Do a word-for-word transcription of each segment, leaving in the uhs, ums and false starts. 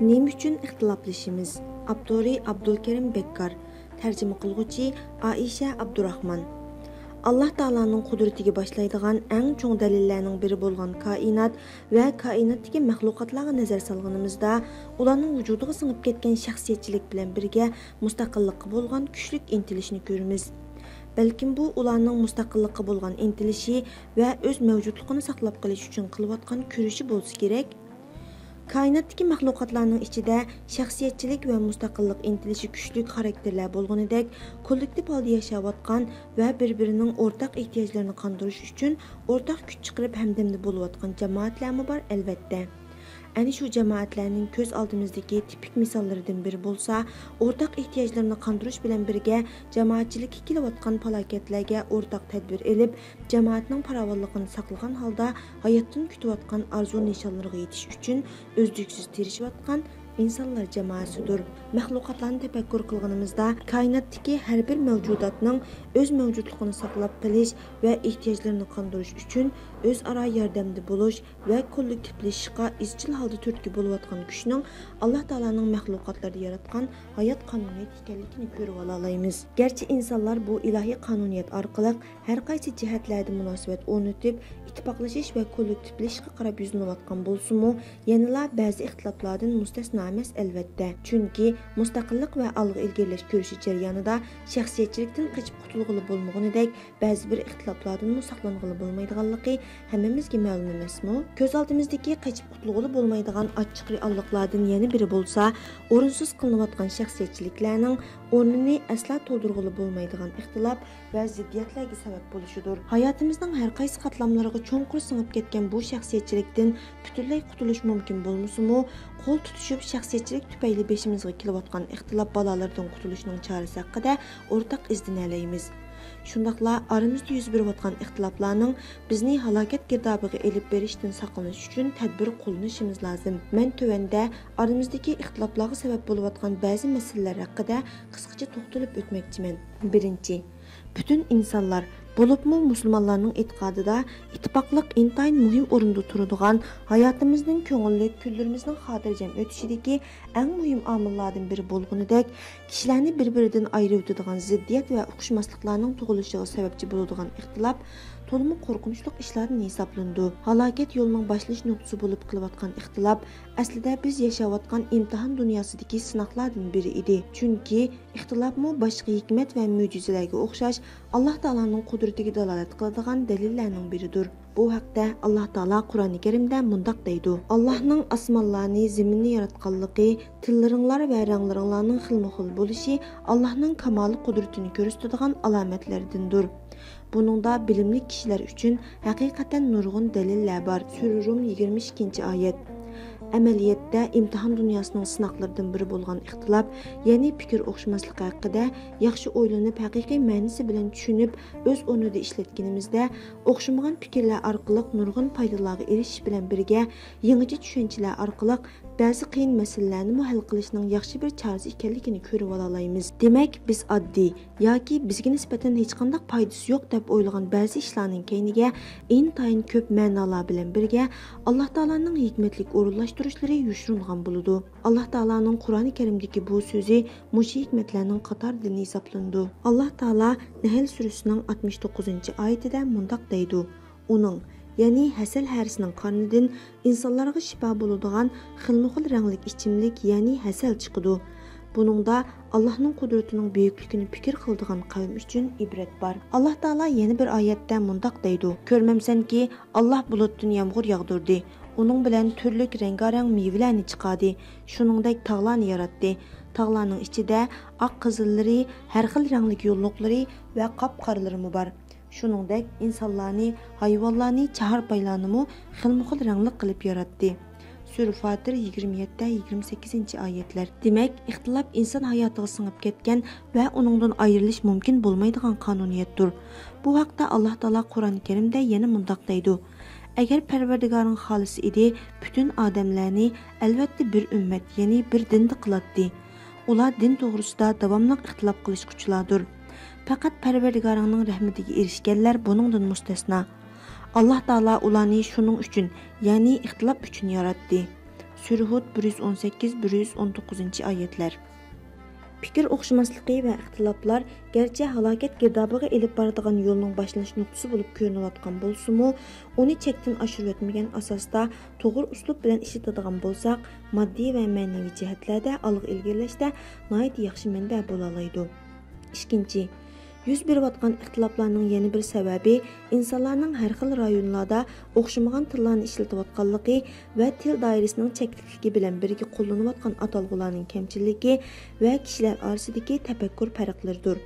نېمە ئۈچۈن ئىختىلاپلىشىمىز؟ ئاپتورى: ئابدۇلكەرىم بەككار. تەرجىمە قىلغۇچى: ئائىشە ئابدۇراخمان. ئاللاھ تائالانىڭ قۇدرىتىگە باشلايدىغان ئەڭ چوڭ دەلىللەرنىڭ بىرى بولغان كائىنات ۋە كائىناتتىكى مەخلۇقاتلارغا نەزەر سالغىنىمىزدا، ئۇلارنىڭ ۋۇجۇدىغا سىڭىپ كەتكەن شەخسىيەتچىلىك بىلەن بىرگە مۇستەقىللىققا بولغان كۈچلۈك ئىنتىلىشنى كۆرىمىز. بەلكىم بۇ ئۇلارنىڭ مۇستەقىللىققا بولغان ئىنتىلىشى ۋە ئۆز مەۋجۇتلۇقىنى ساقلاپ قېلىش ئۈچۈن قىلىۋاتقان كۈرىشى بولسا كېرەك. كائىناتتىكى مەخلۇقاتلارنىڭ ئىچىدە شەخسىيەتچىلىك ۋە مۇستەقىللىق ئىنتىلىشى كۈچلۈك خاراكتېرلەر بولغىنىدەك، كوللېكتىپ ھالدا ياشاۋاتقان ۋە بىر-بىرىنىڭ ئورتاق ئېھتىياجلىرىنى قاندۇرۇش ئۈچۈن ئورتاق كۈچ چىقىرىپ ھەمدەمدە بولۇۋاتقان جامائەتلەرمۇ بار، ئەلۋەتتە. ئەنە شۇ جامائەتلەرنىڭ كۆز ئالدىمىزدىكى تىپىك مىساللىرىدىن بىرى بولسا، ئورتاق ئېھتىياجلىرىنى قاندۇرۇش بىلەن بىرگە، جامائەتچىلىككە كېلىۋاتقان پالاكەتلەرگە ئورتاق تەدبىر ئېلىپ، جامائەتنىڭ پاراۋانلىقىنى ساقلىغان ھالدا ھاياتتىن كۈتۈۋاتقان ئارزۇ نىشانلىرىغا يېتىش ئۈچۈن ئۈزلۈكسىز تىرىشىۋاتقان ئىنسانلار جامائەسىدۇر. مەخلۇقاتلارنى تەپەككۇر قىلغىنىمىزدا، كائىناتتىكى ھەر بىر مەۋجۇداتنىڭ ئۆز مەۋجۇتلۇقىنى ساقلاپ قېلىش ۋە ئېھتىياجلىرىنى قاندۇرۇش ئۈچۈن ئۆزئارا ياردەمدە بولۇش ۋە كوللېكتىپلىشىشقا ئىزچىل ھالدا تۈرتكە بولۇۋاتقان كۈچنىڭ ئاللاھ تائالانىڭ مەخلۇقاتلىرىدا ياراتقان ھايات قانۇنىيەت ئىكەنلىكىنى كۆرۈۋالالايمىز. گەرچە ئىنسانلار بۇ ئىلاھىي قانۇنىيەت ئارقىلىق ھەر قايسى جەھەتلەردە مۇناسىۋەت ئورنىتىپ، ئىتتىپاقلىشىش ۋە كوللېكتىپلىشىشقا قاراپ يۈزلىنىۋاتقان بولسىمۇ، يەنىلا بەزى ئىختىلاپلاردىن مۇستەسنا ئەمەس، ئەلۋەتتە. چۈنكى مۇستەقىللىق ۋە ئالغا ئىلگىرىلەش كۈرىشى جەريانىدا شەخسىيەتچىلىكتىن قېچىپ قۇتۇلغىلى بولمىغىنىدەك، بەزى بىر ئىختىلاپلاردىنمۇ ساقلانغىلى بولمايدىغانلىقى ھەممىمىزگە مەلۇم ئەمەسمۇ؟ كۆز ئالدىمىزدىكى قېچىپ قۇتۇلغىلى بولمايدىغان ئاچچىق رېئاللىقلاردىن يەنە بىرى بولسا، ئورۇنسىز قىلىنىۋاتقان شەخسىيەتچىلىكلەرنىڭ ئورنىنى ئەسلا تولدۇرغىلى بولمايدىغان ئىختىلاپ ۋە زىددىيەتلەرگە سەۋەب بولۇشىدۇر. ھاياتىمىزنىڭ ھەر قايسى قاتلاملىرىغا چوڭقۇر سىڭىپ كەتكەن بۇ شەخسىيەتچىلىكتىن پۈتۈنلەي قۇتۇلۇش مۇمكىن بولمىسىمۇ، قول تۇتۇشۇپ، شەخسىيەتچىلىك تۈپەيلى بېشىمىزغا كېلىۋاتقان ئىختىلاپ بالالىرىدىن قۇتۇلۇشنىڭ چارىسى ھەققىدە ئورتاق ئىزدىنەلەيمىز. شۇنداقلا ئارىمىزدا يۈز بېرىۋاتقان ئىختىلاپلارنىڭ بىزنى ھالاكەت گىردابىغا ئېلىپ بېرىشتىن ساقلىنىش ئۈچۈن تەدبىر قوللىنىشىمىز لازىم. مەن تۆۋەندە ئارىمىزدىكى ئىختىلاپلارغا سەۋەب بولۇۋاتقان بەزى مەسىلىلەر ھەققىدە قىسقىچە توختىلىپ ئۆتمەكچىمەن. بىرىنچى، پۈتۈن ئىنسانلار، بولۇپمۇ مۇسۇلمانلارنىڭ ئېتىقادىدا ئىتتىپاقلىق ئىنتايىن مۇھىم ئورۇندا تۇرىدىغان، ھاياتىمىزنىڭ كۆڭۈللۈك، كۈنلىرىمىزنىڭ خاتىرجەم ئۆتۈشىدىكى ئەڭ مۇھىم ئامىللاردىن بىرى بولغىنىدەك، كىشىلەرنى بىر-بىرىدىن ئايرىۋېتىدىغان زىددىيەت ۋە ئۇقۇشماسلىقلارنىڭ تۇغۇلۇشىغا سەۋەبچى بولىدىغان ئىختىلاپ تولىمۇ قورقۇنچلۇق ئىشلاردىن ھېسابلىنىدۇ. ھالاكەت يولىنىڭ باشلىنىش نۇقتىسى بولۇپ قېلىۋاتقان ئىختىلاپ ئەسلىدە بىز ياشاۋاتقان ئىمتىھان دۇنياسىدىكى سىناقلاردىن بىرى ئىدى. چۈنكى ئىختىلاپمۇ باشقا ھېكمەت ۋە مۆجىزىلەرگە ئوخشاش ئاللاھ تائالانىڭ قۇدرىتىگە دالالەت قىلىدىغان دەلىللەرنىڭ بىرىدۇر. بۇ ھەقتە ئاللاھ تائالا قۇرئانى كەرىمدە مۇنداق دەيدۇ: «ئاللاھنىڭ ئاسمانلارنى، زېمىننى ياراتقانلىقى، تىللىرىڭلار ۋە رەڭلىرىڭلارنىڭ خىلمۇ خىل بولۇشى ئاللاھنىڭ كامالى قۇدرىتىنى كۆرسىتىدىغان ئالامەتلەردىندۇر.» بۇنىڭدا بىلىملىك كىشىلەر ئۈچۈن ھەقىقەتەن نۇرغۇن دەلىللەر بار. سۈرە رۇم، يىگىرمە ئىككىنچى ئايەت. ئەمەلىيەتتە، ئىمتىھان دۇنياسىنىڭ سىناقلىرىدىن بىرى بولغان ئىختىلاپ، يەنى پىكىر ئوخشىماسلىقى ھەققىدە ياخشى ئويلىنىپ، ھەقىقىي مەنىسى بىلەن چۈشىنىپ، ئۆز ئورنىدا ئىشلەتكىنىمىزدە، ئوخشىمىغان پىكىرلەر ئارقىلىق نۇرغۇن پايدىلارغا ئېرىشىش بىلەن بىرگە، يېڭىچە چۈشەنچىلەر ئارقىلىق بەزى قىيىن مەسىلىلەرنىمۇ ھەل قىلىشنىڭ ياخشى بىر چارىسى ئىكەنلىكىنى كۆرۈۋالالايمىز. دېمەك، بىز ئاددىي ياكى بىزگە نىسبەتەن ھېچقانداق پايدىسى يوق دەپ ئويلىغان بەزى ئىشلارنىڭ كەينىگە ئىنتايىن كۆپ مەنالار بىلەن بىرگە ئاللاھ تائالانىڭ ھېكمەتلىك ئورۇنلاشتۇرۇشلىرى يوشۇرۇنغان بولىدۇ. ئاللاھ تائالانىڭ قۇرئانى كەرىمدىكى بۇ سۆزى مۇشۇ ھېكمەتلەرنىڭ قاتارىدىن ھېسابلىنىدۇ. ئاللاھ تائالا نەھل سۈرىسىنىڭ ئاتمىش توققۇزىنچى ئايىتىدە مۇنداق دەيدۇ: ئۇنىڭ، يەنى ھەسەل ھەرىسىنىڭ قارنىدىن ئىنسانلارغا شىپا بولىدىغان خىلمۇخىل رەڭلىك ئىچىملىك، يەنى ھەسەل چىقىدۇ. بۇنىڭدا ئاللاھنىڭ قۇدرىتىنىڭ بۈيۈكلۈكىنى پىكىر قىلىدىغان قەۋم ئۈچۈن ئىبرەت بار. ئاللاھ تائالا يەنە بىر ئايەتتە مۇنداق دەيدۇ: «كۆرمەمسەنكى، ئاللاھ بۇلۇتتىن يامغۇر ياغدۇردى، ئۇنىڭ بىلەن تۈرلۈك رەڭگارەڭ مېۋىلەرنى چىقاردى، شۇنىڭدەك تاغلارنى ياراتتى. تاغلارنىڭ ئىچىدە ئاق قىزىللىرى، ھەر خىل رەڭلىك يوللۇقلىرى ۋە قاپقارىلىرىمۇ بار. شۇنىڭدەك ئىنسانلارنى، ھايۋانلارنى، چاھارپايلارنىمۇ خىلمۇخىل رەڭلىك قىلىپ ياراتتى.» سۈرە فاتىر، يىگىرمە يەتتە، يىگىرمە سەككىزىنچى ئايەتلەر. دېمەك، ئىختىلاپ ئىنسان ھاياتىغا سىڭىپ كەتكەن ۋە ئۇنىڭدىن ئايرىلىش مۇمكىن بولمايدىغان قانۇنىيەتتۇر. بۇ ھەقتە ئاللاھ تائالا قۇرئانى كەرىمدە يەنە مۇنداق دەيدۇ: «ئەگەر پەرۋەردىگارىڭ خالىسا ئىدى، پۈتۈن ئادەملەرنى ئەلۋەتتە بىر ئۈممەت، يەنى بىر دىندا قىلاتتى. ئۇلار دىن توغرىسىدا داۋاملىق ئىختىلاپ قىلىشقۇچىلاردۇر. پەقەت پەرۋەردىگارىڭنىڭ رەھمىتىگە ئېرىشكەنلەر بۇنىڭدىن مۇستەسنا. ئاللاھ تائالا ئۇلارنى شۇنىڭ ئۈچۈن، يەنى ئىختىلاپ ئۈچۈن ياراتتى.» سۈرە ھۇد بىر يۈز ئون سەككىز، بىر يۈز ئون توققۇزىنچى ئايەتلەر. پىكىر ئوخشىماسلىقى ۋە ئىختىلاپلار گەرچە ھالاكەت گىردابىغا ئېلىپ بارىدىغان يولنىڭ باشلىنىش نۇقتىسى بولۇپ كۆرۈنۈۋاتقان بولسىمۇ، ئۇنى چەكتىن ئاشۇرۇۋەتمىگەن ئاساستا توغرا ئۇسلۇب بىلەن ئىشلىتىدىغان بولساق، ماددىي ۋە مەنىۋى جەھەتلەردە ئالغا ئىلگىرىلەشتە ناھايىتى ياخشى مەنبە بولالايدۇ. ئىككىنچى، يۈز بېرىۋاتقان ئىختىلاپلارنىڭ يەنە بىر سەۋەبى ئىنسانلارنىڭ ھەر خىل رايونلاردا ئوخشىمىغان تىللارنى ئىشلىتىۋاتقانلىقى ۋە تىل دائىرىسىنىڭ چەكلىكلىكى بىلەن بىرگە قوللىنىۋاتقان ئاتالغۇلارنىڭ كەمچىللىكى ۋە كىشىلەر ئارىسىدىكى تەپەككۇر پەرقلىرىدۇر.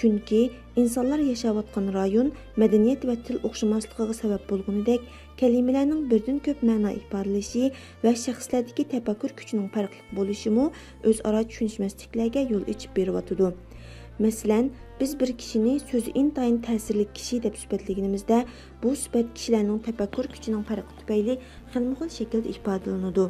چۈنكى ئىنسانلار ياشاۋاتقان رايون، مەدەنىيەت ۋە تىل ئوخشىماسلىقىغا سەۋەب بولغىنىدەك، كەلىمىلەرنىڭ بىردىن كۆپ مەنا ئىپادىلىشى ۋە شەخسلەردىكى تەپەككۇر كۈچىنىڭ پەرقلىق بولۇشىمۇ ئۆزئارا چۈشىنىشمەسلىكلەرگە يول ئېچىپ بېرىۋاتىدۇ. مەسىلەن، بىز بىر كىشىنى سۆزى ئىنتايىن تەسىرلىك كىشى دەپ سۈپەتلىگىنىمىزدە، بۇ سۈپەت كىشىلەرنىڭ تەپەككۇر كۈچىنىڭ پەرقى تۈپەيلى خىلمۇخىل شەكىلدە ئىپادىلىنىدۇ.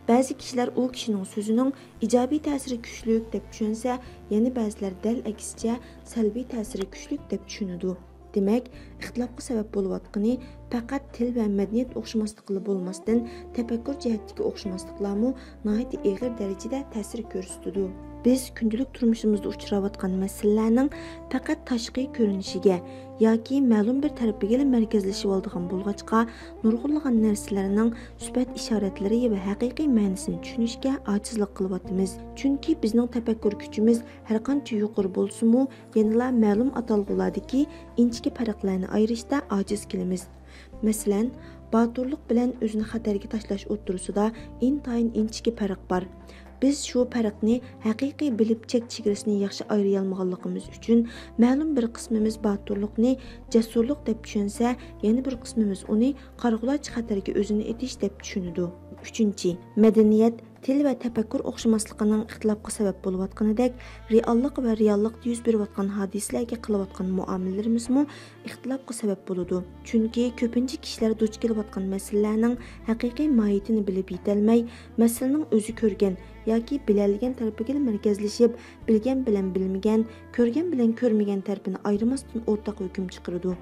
بەزى كىشىلەر ئۇ كىشىنىڭ سۆزىنىڭ ئىجابىي تەسىرى كۈچلۈك دەپ چۈشەنسە، يەنە بەزىلەر دەل ئەكسىچە، سەلبىي تەسىرى كۈچلۈك دەپ چۈشىنىدۇ. دېمەك، ئىختىلاپقا سەۋەب بولۇۋاتقىنى پەقەت تىل ۋە مەدەنىيەت ئوخشىماسلىقىلا بولماستىن، تەپەككۇر جەھەتتىكى ئوخشىماسلىقلارمۇ ناھايىتى ئېغىر دەرىجىدە تەسىر كۆرسىتىدۇ. بىز كۈندىلىك تۇرمۇشىمىزدا ئۇچراۋاتقان مەسىلىلەرنىڭ پەقەت تاشقى كۆرۈنۈشىگە ياكى مەلۇم بىر تەرىپىگىلا مەركەزلىشىۋالىدىغان بولغاچقا، نۇرغۇنلىغان نەرسىلەرنىڭ سۈپەت ئىشارەتلىرى ۋە ھەقىقىي مەنىسىنى چۈشىنىشكە ئاجىزلىق قىلىۋاتىمىز. چۈنكى بىزنىڭ تەپەككۇر كۈچىمىز ھەرقانچە يۇقىرى بولسىمۇ، يەنىلا مەلۇم ئاتالغۇلاردىكى ئىنچىكە پەرقلەرنى ئايرىشتا ئاجىز كېلىمىز. مەسىلەن، باتۇرلۇق بىلەن ئۆزىنى خەتەرگە تاشلاش ئوتتۇرىسىدا ئىنتايىن ئىنچىكە پەرق بار. بىز شۇ پەرقنى ھەقىقىي بىلىپ، چەك چېگرىسىنى ياخشى ئايرىيالمىغانلىقىمىز ئۈچۈن، مەلۇم بىر قىسمىمىز باتۇرلۇقنى جەسۇرلۇق دەپ چۈشەنسە، يەنە بىر قىسمىمىز ئۇنى قارىغۇلارچە خەتەرگە ئۆزىنى ئېتىش دەپ چۈشىنىدۇ. ئۈچىنچى، مەدەنىيەت، تىل ۋە تەپەككۇر ئوخشىماسلىقىنىڭ ئىختىلاپقا سەۋەب بولۇۋاتقىنىدەك، رېئاللىق ۋە رېئاللىقتا يۈز بېرىۋاتقان ھادىسىلەرگە قىلىۋاتقان مۇئامىلىلىرىمىزمۇ ئىختىلاپقا سەۋەب بولىدۇ. چۈنكى كۆپىنچە كىشىلەر دۇچ كېلىۋاتقان مەسىلىلەرنىڭ ھەقىقىي ماھىيىتىنى بىلىپ يېتەلمەي، مەسىلىنىڭ ئۆزى كۆرگەن ياكى بىلەلىگەن تەرىپىگىلا مەركەزلىشىپ، بىلگەن بىلەن بىلمىگەن، كۆرگەن بىلەن كۆرمىگەن تەرىپىنى ئايرىماستىن ئورتاق ھۆكۈم چىقىرىدۇ.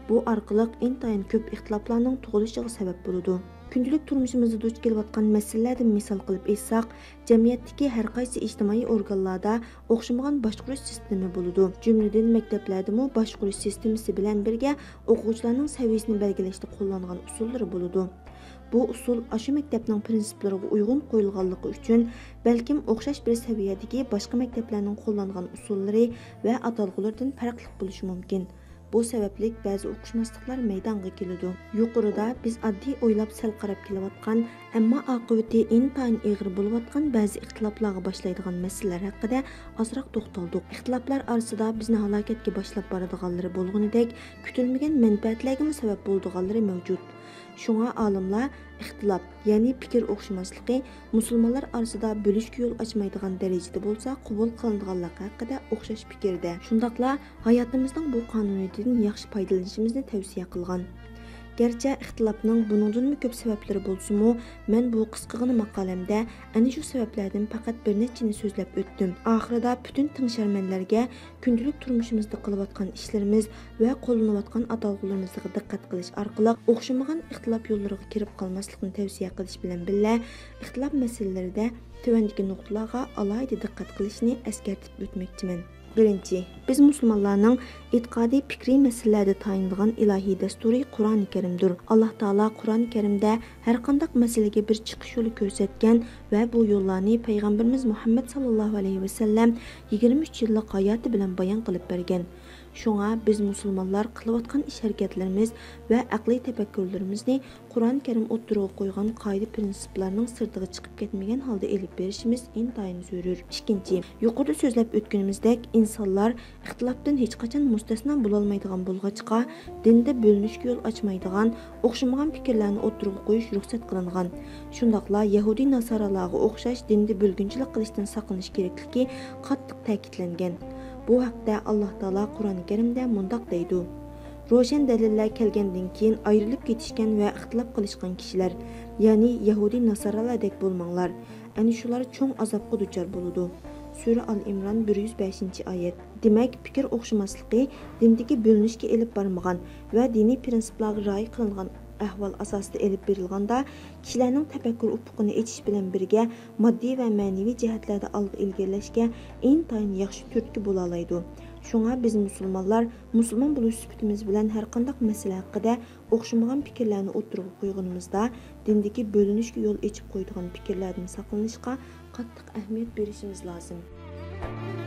بۇ ئارقىلىق ئىنتايىن كۆپ ئىختىلاپلارنىڭ تۇغۇلۇشىغا سەۋەب بولىدۇ. كۈندىلىك تۇرمۇشىمىزدا دۇچ كېلىۋاتقان مەسىلىلەردىن مىسال قىلىپ ئېيتساق، جەمئىيەتتىكى ھەر قايسى ئىجتىمائىي ئورگانلاردا ئوخشىمىغان باشقۇرۇش سىستېمى بولىدۇ. جۈملىدىن مەكتەپلەردىمۇ باشقۇرۇش سىستېمىسى بىلەن بىرگە ئوقۇغۇچىلارنىڭ سەۋىيىسىنى بەلگىلەشتە قوللانغان ئۇسۇللىرى بولىدۇ. بۇ ئۇسۇل ئاشۇ مەكتەپنىڭ پىرىنسىپلىرىغا ئۇيغۇن قويۇلغانلىقى ئۈچۈن، بەلكىم ئوخشاش بىر سەۋىيەدىكى باشقا مەكتەپلەرنىڭ قوللانغان ئۇسۇللىرى ۋە ئاتالغۇلىرىدىن پەرقلىق بولۇشى مۇمكىن. بۇ سەۋەبلىك بەزى ئۇقۇشماسلىقلار مەيدانغا كېلىدۇ. يۇقىرىدا بىز ئاددىي ئويلاپ سەل قاراپ كېلىۋاتقان، ئەمما ئاقىۋىتى ئىنتايىن ئېغىر بولۇۋاتقان بەزى ئىختىلاپلارغا باشلايدىغان مەسىلىلەر ھەققىدە ئازراق توختالدۇق. ئىختىلاپلار ئارىسىدا بىزنى ھالاكەتكە باشلاپ بارىدىغانلىرى بولغىنىدەك، كۈتۈلمىگەن مەنپەئەتلەرگىمۇ سەۋەب بولىدىغانلىرى مەۋجۇت. شۇڭا ئالىملار ئىختىلاپ، يەنى پىكىر ئوخشىماسلىقى مۇسۇلمانلار ئارىسىدا بۆلۈشكە يول ئاچمايدىغان دەرىجىدە بولسا قوبۇل قىلىنىدىغانلىقى ھەققىدە ئوخشاش پىكىردە. شۇنداقلا ھاياتىمىزنىڭ بۇ قانۇنىيىتىدىن ياخشى پايدىلىنىشىمىزنى تەۋسىيە قىلغان. گەرچە ئىختىلاپنىڭ بۇنىڭدىنمۇ كۆپ سەۋەبلىرى بولسىمۇ، مەن بۇ قىسقىغىنە ماقالەمدە ئەنە شۇ سەۋەبلەردىن پەقەت بىر نەچچىنى سۆزلەپ ئۆتتۈم. ئاخىرىدا پۈتۈن تىڭشەرمەنلەرگە كۈندىلىك تۇرمۇشىمىزدا قىلىۋاتقان ئىشلىرىمىز ۋە قوللىنىۋاتقان ئاتالغۇلىرىمىزغا دىققەت قىلىش ئارقىلىق ئوخشىمىغان ئىختىلاپ يوللىرىغا كىرىپ قالماسلىقنى تەۋسىيە قىلىش بىلەن بىللە، ئىختىلاپ مەسىلىلىرىدە تۆۋەندىكى نۇقتىلارغا ئالاھىدە دىققەت قىلىشنى ئەسكەرتىپ ئۆتمەكچىمەن. بىرىنچى، بىز مۇسۇلمانلارنىڭ ئېتىقادىي پىكرىي مەسىلىلەردە تايىنىدىغان ئىلاھىي دەستۇرى قۇرئانى كەرىمدۇر. ئاللاھ تائالا قۇرئانى كەرىمدە ھەرقانداق مەسىلىگە بىر چىقىش يولى كۆرسەتكەن ۋە بۇ يوللارنى پەيغەمبىرىمىز مۇھەممەد ساللاللاھۇ ئەلەيھى ۋەسەللەم يىگىرمە ئۈچ يىللىق ھاياتى بىلەن بايان قىلىپ بەرگەن. شۇڭا بىز مۇسۇلمانلار قىلىۋاتقان ئىش-ھەرىكەتلىرىمىز ۋە ئەقلىي تەپەككۇرلىرىمىزنى قۇرئان كەرىم ئوتتۇرىغا قويغان قائىدە-پىرىنسىپلارنىڭ سىرتىغا چىقىپ كەتمىگەن ھالدا ئېلىپ بېرىشىمىز ئىنتايىن زۆرۈر. ئىككىنچى، يۇقىرىدا سۆزلەپ ئۆتكىنىمىزدەك، ئىنسانلار ئىختىلاپتىن ھېچقاچان مۇستەسنا بولالمايدىغان بولغاچقا، دىندا بۆلۈنۈشكە يول ئاچمايدىغان، ئوخشىمىغان پىكىرلەرنى ئوتتۇرىغا قويۇش رۇخسەت قىلىنغان. شۇنداقلا يەھۇدىي ناسارالارغا ئوخشاش دىندا بۆلگۈنچىلىك قىلىشتىن ساقلىنىش كېرەكلىكى قاتتىق تەكىتلەنگەن. بۇ ھەقتە ئاللاھ تائالا قۇرئان كەرىمدە مۇنداق دەيدۇ: روشەن دەلىللەر كەلگەندىن كېيىن ئايرىلىپ كېتىشكەن ۋە ئىختىلاپ قىلىشقان كىشىلەر، يەنى يەھۇدىي ناسارالار دەك بولماڭلار. ئەنە شۇلار چوڭ ئازابقا دۇچار بولىدۇ. سۈرە ئال ئىمران، بىر يۈز بەشىنچى ئايەت. دېمەك، پىكىر ئوخشىماسلىقى دىندىكى بۆلۈنۈشكە ئېلىپ بارمىغان ۋە دىنىي پىرىنسىپلارغا رىئايە قىلىنغان ئەھۋال ئاساسىدا ئېلىپ بېرىلغاندا، كىشىلەرنىڭ تەپەككۇر ئۇپۇقىنى ئېچىش بىلەن بىرگە، ماددىي ۋە مەنىۋى جەھەتلەردە ئالغا ئىلگىرىلەشكە ئىنتايىن ياخشى تۈرتكە بولالايدۇ. شۇڭا بىز مۇسۇلمانلار مۇسۇلمان بولۇش سۈپىتىمىز بىلەن ھەرقانداق مەسىلە ھەققىدە ئوخشىمىغان پىكىرلەرنى ئوتتۇرىغا قويغىنىمىزدا، دىندىكى بۆلۈنۈشكە يول ئېچىپ قويىدىغان پىكىرلەردىن ساقلىنىشقا قاتتىق ئەھمىيەت بېرىشىمىز لازىم.